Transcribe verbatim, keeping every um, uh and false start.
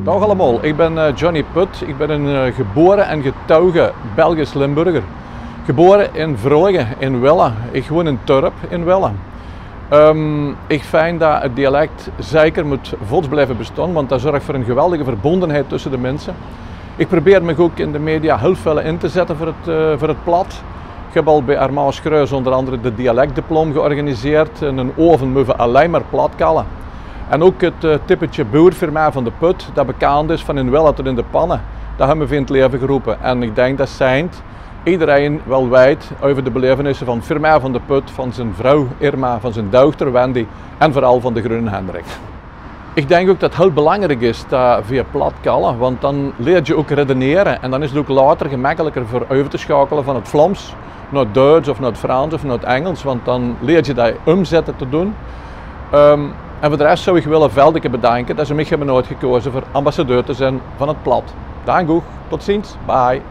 Daag allemaol, ich bin eh, Johnny Put. Ich bin ein eh, gebore en getouge Belgisch Limburger. Gebore in Vrullighe in Wille. Ich woon in Turp in Wille. Ehm, ich vinj det het dialect zeker mót vóts blieve bestaon, want det zörg veur ein geweldige verbondenheid tösse de minse. Ich probeer mich ouch in de media hiel väöl in te zètte veur het, eh, veur het plat. Ich höb al bie Armand Schreurs ónger angere de dialectdiploma georganiseerd, ein aovend wo v'r allein mer plat kalle. En ouch het eh, typetje boer Firmin van de Put, det bekand is van in Wille tot in de Panne, det höbbe v'r in het laeve gerope. En ich dink det seind ederein waal weit euver de belevenisse van Firmin van de Put, van zien vrouw Irma, van zien dochter Wendy en veural van de Greune Hendrik. Ich dink ouch det het hiel belangriek is det v'r plat kalle, want dan lieërs se ouch redenere en dan is het ouch later gemekkeliker veur euver te sjakele van het Vlaams nao het Duits of nao het Frans of nao het Engels, want dan lieërs se det umzètte te doon. Ehm, en veur de res zou ich wille Veldeke bedanke det ze mich höbbe oetgekoze veur ambassadeur te zeen van het plat. Dank uch, tot ziens, bye.